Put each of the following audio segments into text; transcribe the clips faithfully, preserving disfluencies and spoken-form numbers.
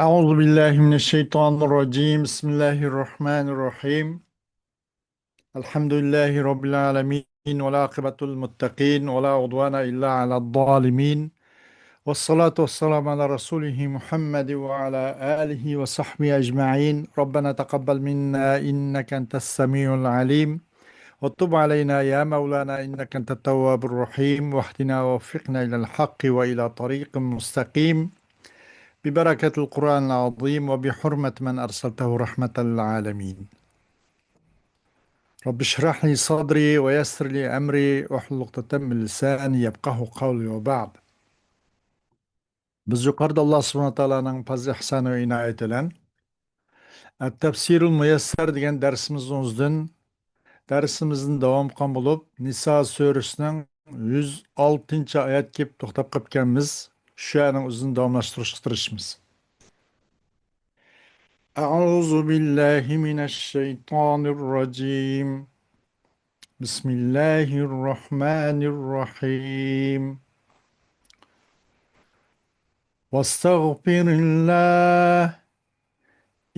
أعوذ بالله من الشيطان الرجيم. بسم الله الرحمن الرحيم. الحمد لله رب العالمين، والعاقبة للمتقين، ولا عدوان إلا على الظالمين. والصلاة والسلام على رسوله محمد وعلى آله وصحبه أجمعين. ربنا تقبل منا إنك أنت السميع العليم، وتب علينا يا مولانا إنك أنت التواب الرحيم، واهدنا ووفقنا إلى الحق وإلى طريق مستقيم، ببركة القرآن العظيم وبحرمة من أرسلته رحمة للعالمين. رب اشرح لي صدري ويسر لي أمري واحلل عقدة من لساني يفقهوا قولي وبعد. بىز يۇقىرىدا ئاللا سۇبھانەھۇ ۋە تائالانىڭ پەزلى ئىھسانى ۋە ئىنايىتى بىلەن ئەت-تەفسىرۇل مۇيەسسەر دېگەن دەرسىمىزنىڭ ئۆزىدىن دەرسىمىزنى داۋام قىلغان بولۇپ، نىسا سۈرىسىنىڭ يۈز ئالتىنچى ئايەتكە كېلىپ توختاپ قاپكەنمىز. شۇ ئايەتنىڭ ئۆزىدىن داۋاملاشتۇرۇشقا تىرىشىمىز. أعوذ بالله من الشيطان الرجيم. بسم الله الرحمن الرحيم. واستغفر الله،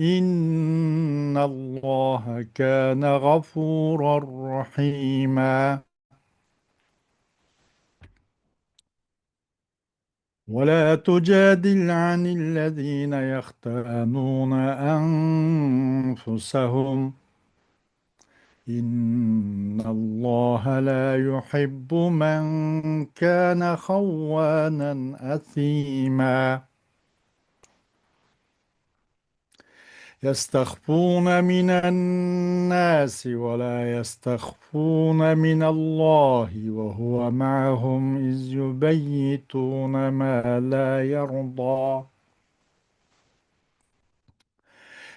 إن الله كان غفورا رحيما. ولا تجادل عن الذين يختانون أنفسهم، إن الله لا يحب من كان خوانا أثيما. يستخفون من الناس ولا يستخفون من الله وهو معهم إذ يبيتون ما لا يرضى،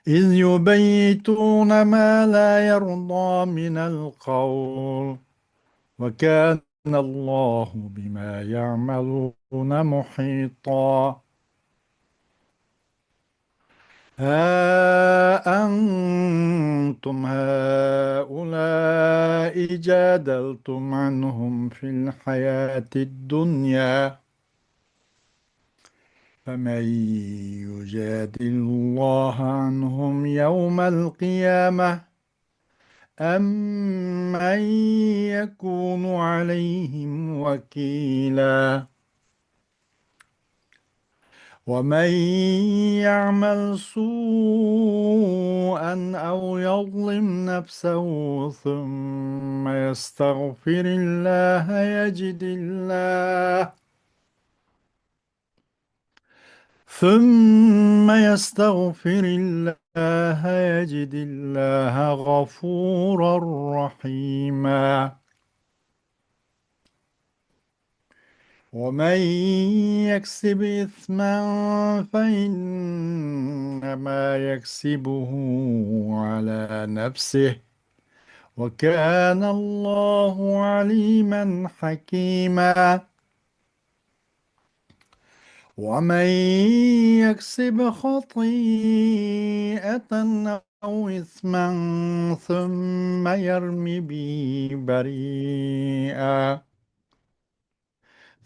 إذ يبيتون ما لا يرضى من القول، وكان الله بما يعملون محيطا. ها أنتم هؤلاء جادلتم عنهم في الحياة الدنيا، فمن يجادل الله عنهم يوم القيامة أم من يكون عليهم وكيلا. ومن يعمل سوءا أو يظلم نفسه ثم يستغفر الله يجد الله، ثم يستغفر الله يجد الله غفورا رحيما. ومن يكسب إثما فإنما يكسبه على نفسه، وكان الله عليما حكيما. ومن يكسب خطيئة أو إثما ثم يرم به بريئا،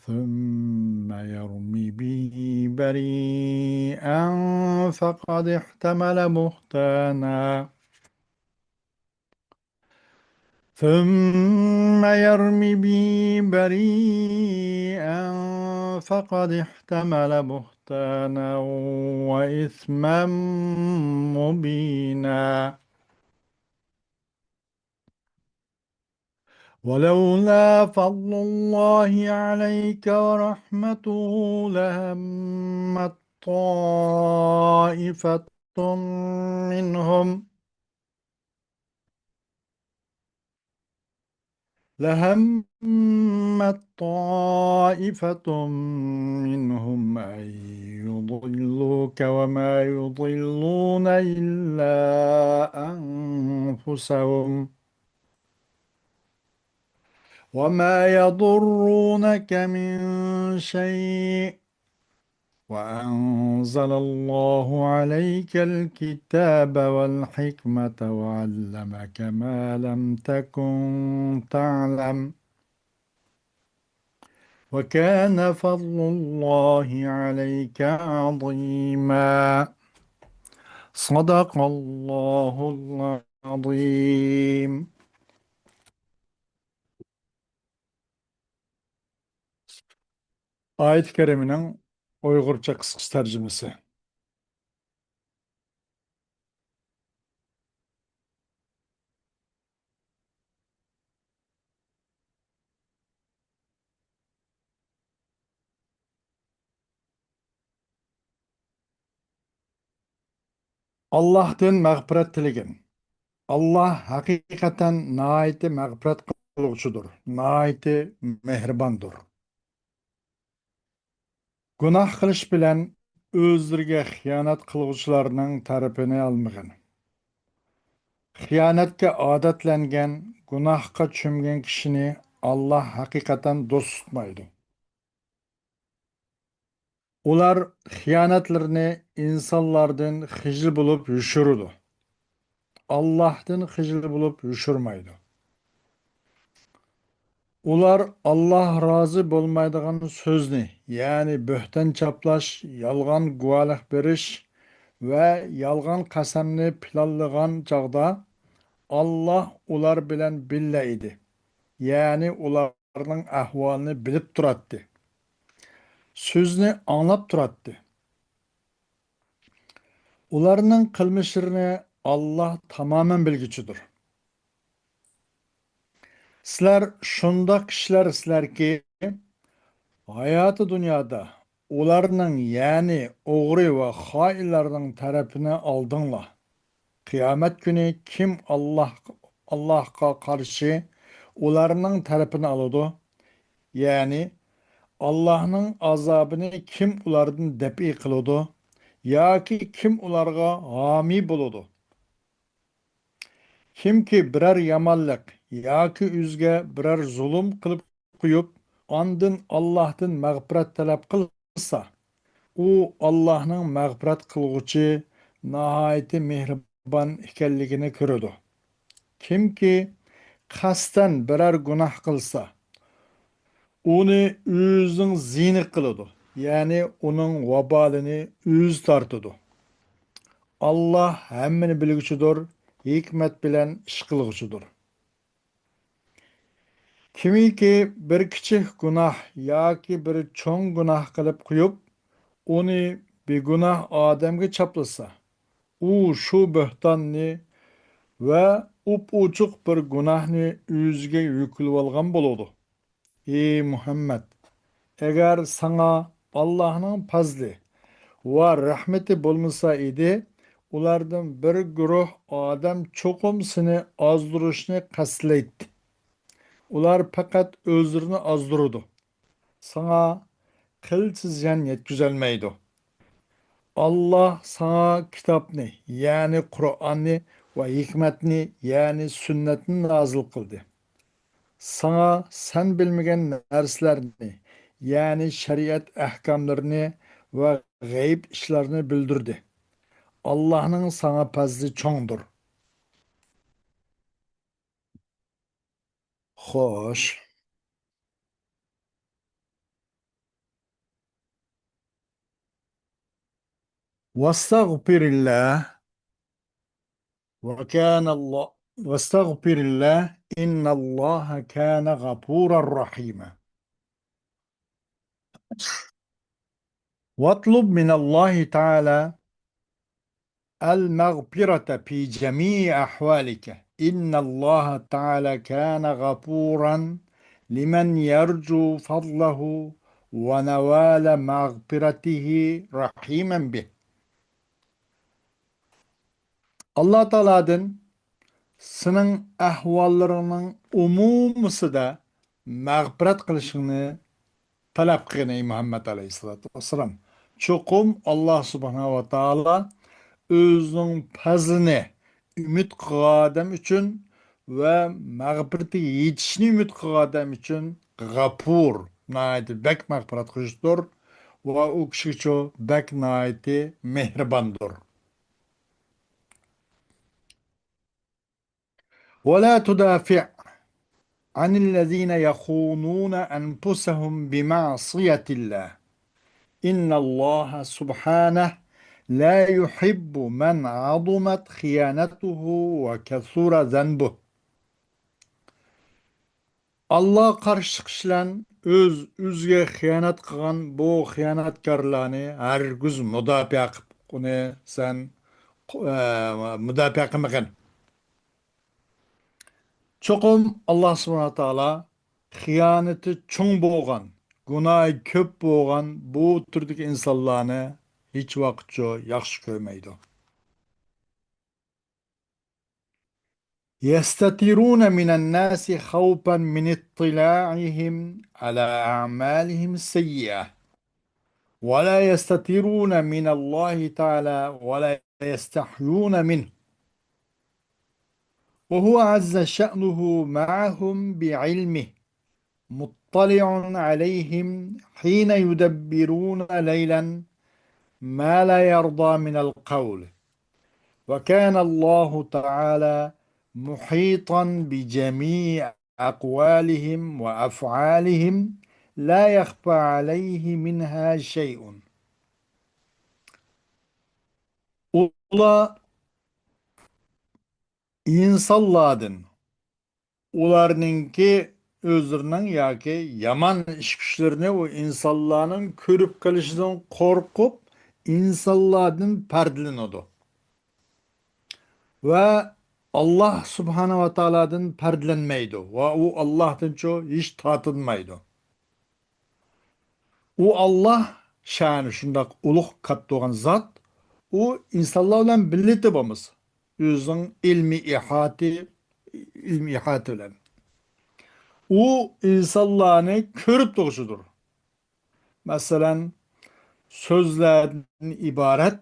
ثم يرم به بريئا فقد احتمل بهتانا، ثم يرم به بريئا فقد احتمل بهتانا وإثما مبينا. ولولا فضل الله عليك ورحمته لهمت طائفة منهم، لهمت طائفة منهم أن يضلوك وما يضلون إلا أنفسهم، وما يضرونك من شيء، وأنزل الله عليك الكتاب والحكمة وعلمك ما لم تكن تعلم، وكان فضل الله عليك عظيما. صدق الله العظيم. ئايەت كەرىمىنىڭ ئۇيغۇرچە قىسقىچە تەرجىمىسى. ئاللاھتىن مەغپىرەت تىلىگىن. ئاللاھ ھەقىقەتەن ناھايىتى مەغپىرەت قىلغۇچىدۇر، ناھايىتى مېھرىباندۇر. گۇناھ قىلىش بىلەن ئۆزلىرىگە خىيانەت قىلغۇچىلارنىڭ تەرىپىنى ئالمىغىن. خىيانەتكە ئادەتلەنگەن، گۇناھقا چۆمگەن كىشىنى ئاللاھ ھەقىقەتەن دوست تۇتمايدۇ. ئۇلار خىيانەتلىرىنى ئىنسانلاردىن خىجىل بولۇپ يوشۇرىدۇ. ئاللاھتىن خىجىل بولۇپ يوشۇرمايدۇ. ئۇلار ئاللاھ رازى بولمايدىغان سۆزنى، يەنى بۆھتان چاپلاش، يالغان گۇۋاھلىق بېرىش ۋە يالغان قەسەمنى پىلانلىغان چاغدا، ئاللاھ ئۇلار بىلەن بىللە ئىدى. يەنى ئۇلارنىڭ ئەھۋالىنى بىلىپ تۇراتتى. سۆزنى ئاڭلاپ تۇراتتى. ئۇلارنىڭ قىلمىشلىرىنى ئاللاھ تامامەن بىلگۈچىدۇر. سىلەر شۇنداق كىشىلەرسىلەركى، ھاياتى دۇنيادا ئۇلارنىڭ، يەنى ئوغرى ۋە خائىنلارنىڭ تەرىپىنى ئالدىڭلار. قىيامەت كۈنى كىم ئاللاھ، ئاللاھقا قارشى ئۇلارنىڭ تەرىپىنى ئالىدۇ؟ يەنى ئاللاھنىڭ ئازابىنى كىم ئۇلاردىن دەپئى قىلىدۇ؟ ياكى كىم ئۇلارغا ھامىي بولىدۇ؟ كىمكى بىرەر يامانلىق ياكى ئۆزىگە بىرەر زۇلۇم قىلىپ قويۇپ، ئاندىن ئاللاھتىن مەغپىرەت تەلەپ قىلسا، ئۇ ئاللاھنىڭ مەغپىرەت قىلغۇچى، ناھايىتى مېھرىبان ئىكەنلىكىنى كۆرىدۇ. كىمكى قەستەن بىرەر گۇناھ قىلسا، ئۇنى ئۆزىنىڭ زىيىنى قىلىدۇ، يەنى ئۇنىڭ ۋابالىنى ئۆزى تارتىدۇ. ئاللاھ ھەممىنى بىلگۈچىدۇر، ھېكمەت بىلەن ئىش قىلغۇچىدۇر. كىمكى بىر كىچىك گۇناھ ياكى بىر چوڭ گۇناھ قىلىپ قويۇپ، ئۇنى بىگۇناھ ئادەمگە چاپلىسا، ئۇ شۇ بۆھتاننى ۋە ئوپئوچۇق بىر گۇناھنى ئۆزىگە يۈكلىۋالغان بولىدۇ. ئى مۇھەممەد! ئەگەر ساڭا ئاللاھنىڭ پەزلى ۋە رەھمىتى بولمىسا ئىدى، ئۇلاردىن بىر گۇرۇھ ئادەم چوقۇم سېنى ئازدۇرۇشنى قەستلەيتتى. ئۇلار پەقەت ئۆزلىرىنى ئازدۇرىدۇ. ساڭا قىلچە زىيان يەتكۈزەلمەيدۇ. ئاللاھ ساڭا كىتابنى، يەنى قۇرئاننى ۋە ھېكمەتنى، يەنى سۈننەتنى نازىل قىلدى. ساڭا سەن بىلمىگەن نەرسىلەرنى، يەنى شەرىئەت ئەھكاملىرىنى ۋە غەيىب ئىشلارنى بىلدۈردى. ئاللاھنىڭ ساڭا پەزلى چوڭدۇر. خوش. واستغفر الله وكان الله، واستغفر الله إن الله كان غفورا رحيما. واطلب من الله تعالى المغفرة في جميع أحوالك، إن الله تعالى كان غفورا لمن يرجو فضله ونوال مغفرته رحيما به. ئاللا تائالادىن سېنىڭ ئەھۋاللىرىڭنىڭ ئومۇمىسىدە مەغپىرەت قىلىشىڭنى تەلەپ قىلغىن، ئەي مۇھەممەد ئەلەيھىسسالاتۇ ۋەسسالام. چوقۇم ئاللا سۇبھانەھۇ ۋە تائالا ئۆزىنىڭ پەزلىنى ئۈمىد قىلغان ئادەم ئۈچۈن ۋە مەغپىرىتىگە يېتىشنى ئۈمىد قىلغان ئادەم ئۈچۈن غەپۇر، ناھايىتى بەك مەغپىرەت قىلغۇچىدۇر ۋە ئۇ كىشىگىچۇ بەك ناھايىتى مېھرىباندۇر. ولا تدافع عن الذين يخونون أنفسهم بمعصية الله. إن الله سبحانه لا يحب من عظمت خيانته وكثر ذنبه. ئاللاغا قارشى چىقىش بىلەن ئۆز-ئۆزىگە خىيانەت قىلغان بۇ خىيانەتكارلارنى ھەرگىز مۇداپىئە قىلىپ، ئۇنى سەن، ئە، مۇداپىئە قىلمىغىن. چوقۇم ئاللا سۇبھانەھۇ ۋە تائالا خىيانىتى چوڭ بولغان، گۇناھى كۆپ بولغان بۇ تۈردىكى ئىنسانلارنى ھېچ ۋاقىتچۇ ياخشى كۆرمەيدۇ. يستترون من الناس خوفا من اطلاعهم على أعمالهم السيئة، ولا يستترون من الله تعالى ولا يستحيون منه، وهو عز شأنه معهم بعلمه مطلع عليهم حين يدبرون ليلا ما لا يرضى من القول، وكان الله تعالى محيطا بجميع أقوالهم وأفعالهم لا يخفى عليه منها شيء. ئۇلار ئىنسانلاردىن، ئۇلارنىڭكى ئۆزلىرىنىڭ ياكى يامان ئىش-كۈچلىرىنى ئۇ ئىنسانلارنىڭ كۆرۈپ قېلىشىدىن قورقۇپ، ئىنسانلاردىن پەردىلىنىدۇ. ۋە ئاللا سۇبھانەھۇ ۋە تائالادىن پەردىلەنمەيدۇ ۋە ئۇ ئاللاھتىنچۇ ھېچ تارتىنمايدۇ. ئۇ ئاللا شەنى شۇنداق ئۇلۇغ، كاتتا بولغان زات، ئۇ ئىنسانلار بىلەن بىللىتى بولمىسا، ئۆزىنىڭ ئىلمىي ئىھاتى، ئىلمىي ئىھاتە بىلەن ئۇ ئىنسانلارنى كۆرۈپ تۇرغۇچىدۇر. مەسىلەن، سۆزلەردىن ئىبارەت،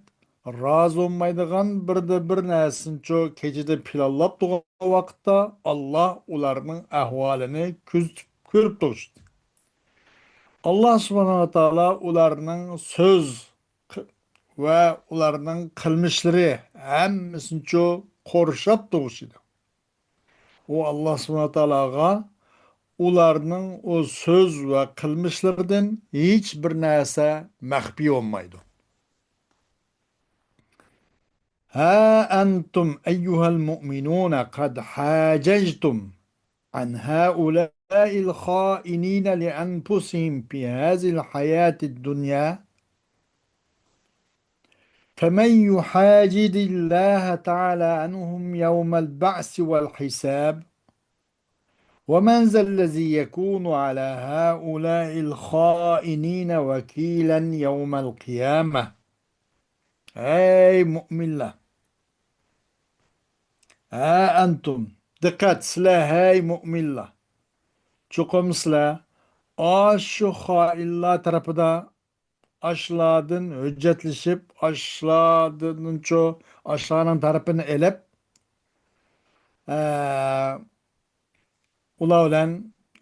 رازى بولمايدىغان بىردە بىر نەرسىنىچۇ كېچىدە پىلانلاپ تۇرغان ۋاقىتتا، ئاللا ئۇلارنىڭ ئەھۋالىنى كۆزىتىپ، كۆرۈپ تۇرۇشتى. ئاللا سۇبھانەھۇ ۋە تائالا ئۇلارنىڭ سۆز ق-، ۋە ئۇلارنىڭ قىلمىشلىرى ھەممىسىنىچۇ قورشاپ تۇرغۇچىدۇر. ئۇ ئاللا سۇبھانەھۇ ۋە تائالاغا ئۇلارنىڭ ئۇ سۆز ۋە قىلمىشلىرىدىن ھېچ بىر نەرسە مەخپىي بولمايدۇ. ها أنتم أيها المؤمنون قد حاججتم عن هؤلاء الخائنين لأنفسهم في هذه الحياة الدنيا، فمن يحاجج الله تعالى عنهم يوم البعث والحساب، ومن ذا الذي يكون على هؤلاء الخائنين وكيلا يوم القيامة. ئەي مۆمىنلەر! ھە ئەنتۇم، دىققەت، سىلەر، ھەي مۆمىنلەر! چوقۇم سىلەر ئاشۇ خائىنلار تەرىپىدە ئاشۇلاردىن ھۆججەتلىشىپ، ئاشۇلاردىنچۇ، ئاشۇلارنىڭ تەرىپىنى ئېلىپ، ئە، ئۇلار بىلەن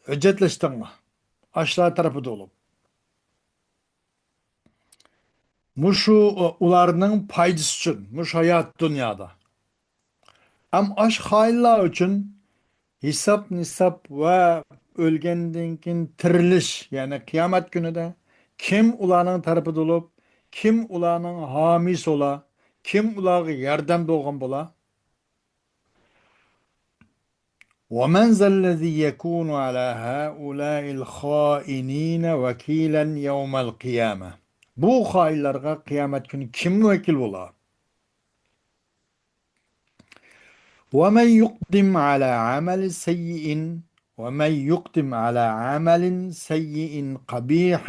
ھۆججەتلەشتىڭلار. ئاشۇلار تەرىپىدە بولۇپ. مۇشۇ ئۇلارنىڭ پايدىسى ئۈچۈن، مۇشۇ ھايات دۇنيادا. ئەم ئاش خائىنلار ئۈچۈن ھېساب-نىساب ۋە ئۆلگەندىن كېيىن تىرىلىش، يەنى قىيامەت كۈنىدە كىم ئۇلارنىڭ تەرىپىدە بولۇپ، كىم ئۇلارنىڭ ھامىيسى بولا، كىم ئۇلارغا ياردەم بولغان بولا؟ ومن ذا الذي يكون على هؤلاء الخائنين وكيلا يوم القيامة. بۇ خائىنلارغا قىيامەت كۈنى كىم ۋەكىل بولا؟ ومن يقدم على عمل سيء، ومن يقدم على عمل سيء قبيح،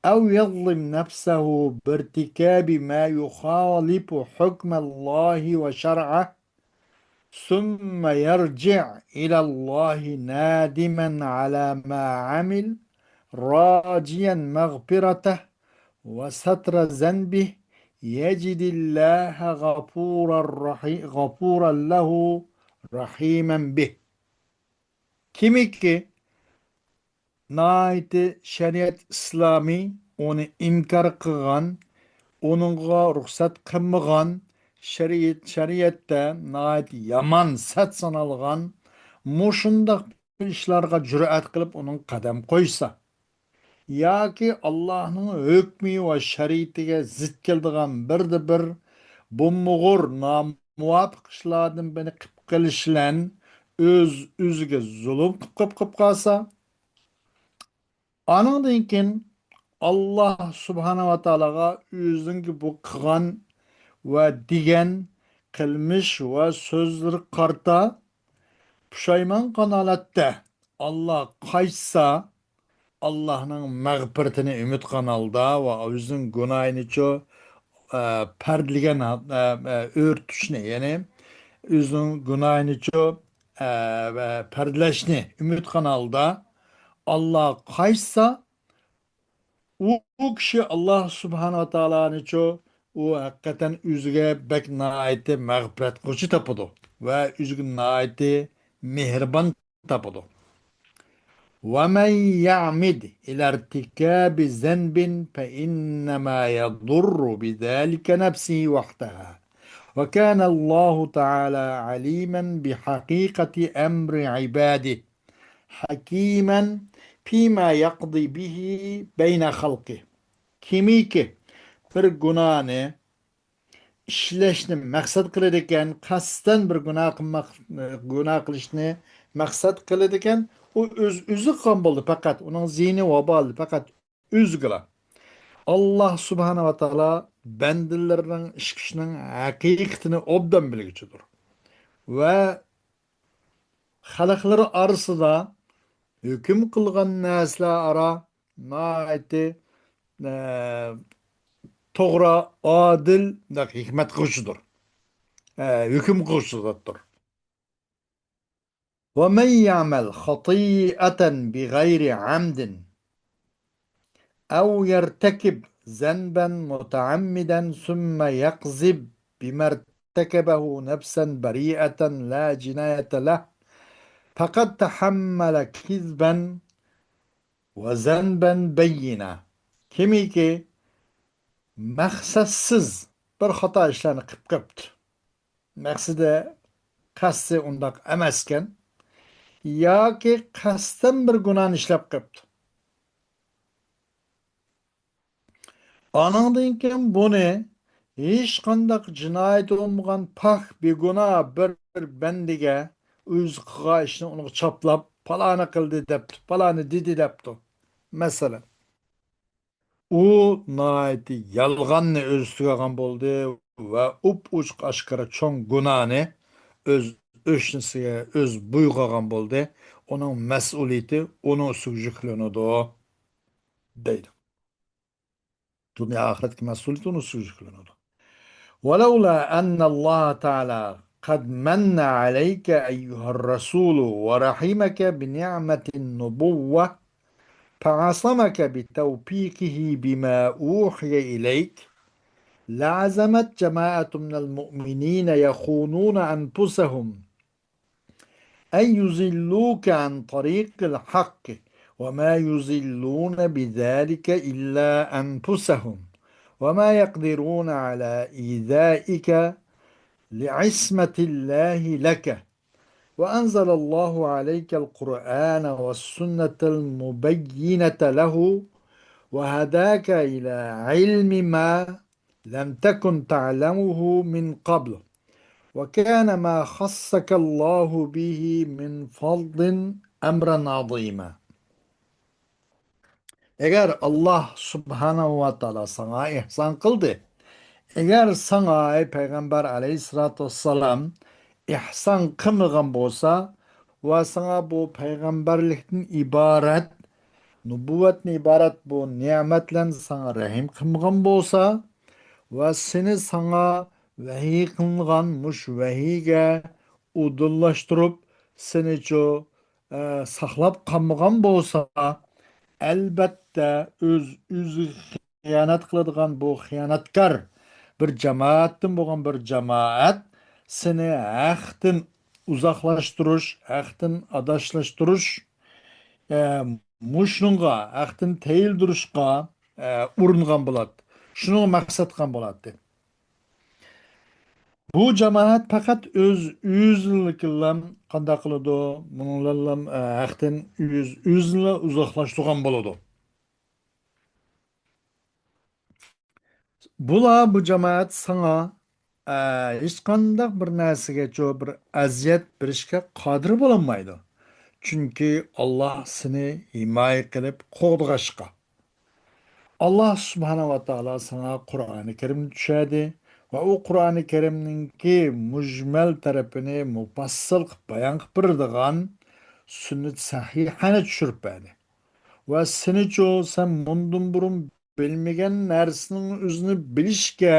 أو يظلم نفسه بارتكاب ما يخالف حكم الله وشرعه، ثم يرجع إلى الله نادما على ما عمل، راجيا مغفرته وستر ذنبه، يجد الله غفورا رحي-، غفورا له رحيما به. كىمكى ناھايىتى شەرىئەت ئىسلامى ئۇنى ئىنكار قىلغان، ئۇنىڭغا رۇخسەت قىلمىغان، شەرىئەت، شەرىئەتتە ناھايىتى يامان، سەت سانالغان مۇشۇنداق ئىشلارغا جۈرئەت قىلىپ ئۇنىڭ قەدەم قويسا، ياكى ئاللاھنىڭ ھۆكمى ۋە شەرىئىتىگە زىت كېلىدىغان بىردە بىر بومبىغۇر، نامۇۋاپىق ئىشلاردىن بىرنى قىلىپ قېلىش بىلەن ئۆز ئۆزىگە زۇلۇم قىلىپ قېلىپ قالسا، ئانىڭدىن كېيىن ئاللاھ سۇبھانەھۇ ۋە تائالاغا ئۆزىنىڭكى بۇ قىلغان ۋە دېگەن قىلمىش ۋە سۆزلىرىگە قارىتا پۇشايمان قىلغان ھالەتتە، ئاللاھ قايتسا، ئاللاھنىڭ مەغپىرىتىنى ئۈمىد قىلغان ھالدا ۋە ئۆزىنىڭ گۇناھىنىچۇ، ئە، پەردىلىگەن، ئە، ئە، ئۆرتۈشنى، يەنى ئۆزىنىڭ گۇناھىنىچۇ، ئە، ۋە پەردىلەشنى ئۈمىد قىلغان ھالدا ئاللاھقا قايتسا، ئۇ، ئۇ كىشى ئاللاھ سۇبھانەھۇ ۋە تائالانىچۇ، ئۇ ھەقىقەتەن ئۆزىگە بەك ناھايىتى مەغپىرەت قىلغۇچى تاپىدۇ ۋە ئۆزىگە ناھايىتى مېھرىبان تاپىدۇ. ومن يعمد إلى ارتكاب ذنب فإنما يضر بذلك نفسه وحدها، وكان الله تعالى عليما بحقيقة أمر عباده، حكيما فيما يقضي به بين خلقه. كىمكى بىر گۇناھنى ئىشلەشنى مەقسەت قىلىدىكەن، قەستەن بىر گۇناھ قىلماق، گۇناھ قىلىشنى مەقسەت قىلىدىكەن، ئۇ ئۆز، ئۆزى قىلغان بولدى پەقەت. ئۇنىڭ زىيىنى، ۋابالى پەقەت ئۆزىگىلا. ئاللاھ سۇبھانەھۇ ۋە تائالا بەندىلىرىنىڭ ئىش كۈچىنىڭ ھەقىقىتىنى ئوبدان بىلگۈچىدۇر. ۋە خەلقلىرى ئارىسىدا ھۆكۈم قىلغان نەرسىلەر ئارا ناھايىتى، ئە، توغرا، ئادىل، ھېكمەت قىلغۇچىدۇر. ئە، ھۆكۈم قىلغۇچى زاتتۇر. ومن يعمل خطيئة بغير عمد أو يرتكب ذنبا متعمدا ثم يكذب بما ارتكبه نفسا بريئة لا جناية له فقد تحمل كذبا وذنبا بينا. كىمكى مەقسەتسىز بىر خاتا ئىشلارنى قىلىپ قېپتۇ. مەقسىتى، قەستى ئۇنداق ئەمەسكەن. ياكى قەستەن بىر گۇناھنى ئىشلەپ قېپتۇ. ئانىڭدىن كېيىن بۇنى ھېچقانداق جىنايىتى بولمىغان پاك، بىگۇناھ بىر بەندىگە ئۆزى قىلغان ئىشنى ئۇنىڭغا چاپلاپ، پالانى قىلدى دەپتۇ، پالانى دېدى دەپتۇ. مەسىلەن، ئۇ ناھايىتى يالغاننى ئۆز ئۈستىگە ئالغان بولدى ۋە ئوپئوچۇق ئاشكارا چوڭ گۇناھنى ئۆز ئۆشنىسىگە، ئۆز بويىغا ئالغان بولدى. ئۇنىڭ مەسئۇلىيىتى ئۇنىڭ ئۈستىگە يۈكلىنىدۇ، دەيدۇ. دۇنيا ئاخىرەتتىكى مەسئۇلىيىتى ئۇنىڭ ئۈستىگە يۈكلىنىدۇ. ولولا أن الله تعالى قد من عليك أيها الرسول ورحمك بنعمة النبوة فعصمك بتوفيقه بما أوحي إليك لعزمت جماعة من المؤمنين يخونون أنفسهم أن يضلوك عن طريق الحق وما يضلون بذلك إلا أنفسهم وما يقدرون على إيذائك لعصمة الله لك وأنزل الله عليك القرآن والسنة المبينة له وهداك إلى علم ما لم تكن تعلمه من قبل وكان ما خصك الله به من فضل أمرا عظيما. ئەگەر ئاللاھ سۇبھانەھۇ ۋە تائالا ساڭا ئېھسان قىلدى، ئەگەر ساڭا، ئەي پەيغەمبەر ئەلەيھىسسالاتۇ ۋەسسالام ئېھسان قىلمىغان بولسا ۋە ساڭا بۇ پەيغەمبەرلىكتىن ئىبارەت، نۇبۇۋۋەتتىن ئىبارەت بۇ نېمەت بىلەن ساڭا رەھىم قىلمىغان بولسا ۋە سېنى ساڭا ۋەھىي قىلىنغان مۇشۇ ۋەھىيگە ئۇدۇللاشتۇرۇپ، سېنىچۇ، ئە، ساقلاپ قالمىغان بولسا، ئەلبەتتە ئۆز، ئۆزىگە خىيانەت قىلىدىغان بۇ خىيانەتكار بىر جامائەتتىن بولغان بىر جامائەت سېنى ھەقتىن ئۇزاقلاشتۇرۇش، ھەقتىن ئاداشلاشتۇرۇش، ئە، مۇشۇنىڭغا، ھەقتىن تېيىلدۈرۈشقا، ئە، ئۇرۇنغان بولاتتى. شۇنىڭغا مەقسەت قىلغان بولاتتى. بۇ جامائەت پەقەت ئۆز ئۆزىنىلا قانداق قىلىدۇ؟ بۇنىڭلارلا، ئە، ھەقتىن ئۆز ئۆزىنىلا ئۇزاقلاشتۇرغان بولىدۇ. بۇلار، بۇ جامائەت ساڭا، ئە، ھېچقانداق بىر نەرسىگىچۇ بىر ئەزىيەت بېرىشكە قادىر بولالمايدۇ. چۈنكى ئاللاھ سېنى ھىمايە قىلىپ قوغدىغاچقا. ئاللاھ سۇبھانەھۇ ۋە تائالا ساڭا قۇرئانى كەرىمنى چۈشەردى ۋە ئۇ قۇرئانى كەرىمنىڭكى مۇجمەل تەرىپىنى مۇپەسسەل قىلىپ بايان قىلىپ بېرىدىغان سۈننەت سەھىھەنى چۈشۈرۈپ بەردى. ۋە سېنىچۇ، سەن مۇندىن بۇرۇن بىلمىگەن نەرسىنىڭ ئۆزىنى بىلىشكە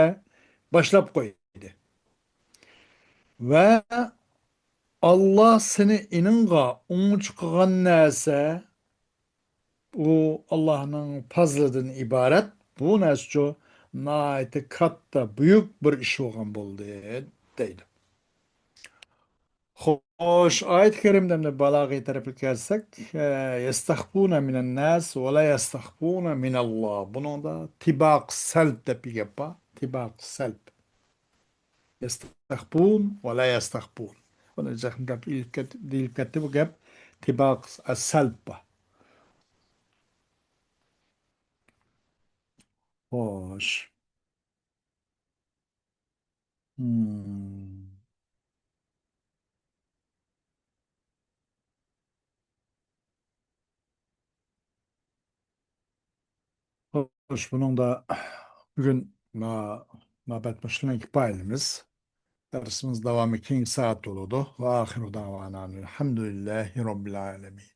باشلاپ قويدى. ۋە ئاللاھ سېنى ئېنىڭغا ئوڭچە قىلغان نەرسە، ئۇ ئاللاھنىڭ پەزلىدىن ئىبارەت. بۇ نەرسىچۇ ناھايىتى كاتتا، بۈيۈك بىر ئىش بولغان بولدى، دەيدۇ. خوش، ئايەت كەرىمدە ئەمدى بالاغىي تەرەپكە كەلسەك، ئە، يەستەخفۇنە مىنەنناس ۋە لا يەستەخفۇنە مىنەللا. بۇنىڭدا تىباق سەلب دەپ بىر گەپ بار. تىباق سەلب. يەستەخفۇن ۋە لا يەستەخفۇن. بۇنى جەخمىدە دېيىلىپ كەت-، دېيىلىپ كەتتى بۇ گەپ. تىباق سەلب بار. خوش. مم. خوش، بۇنىڭدا بۈگۈن ما-، نۆۋەت مۇشۇنىڭ كۇپايىلىمىز. دەرسىمىز داۋامى كېيىنكى سائەت بولىدۇ. ۋە ئاخىرۇ دەۋانا ئەلھەمدۇلىللاھى رەببىل ئالەمىن.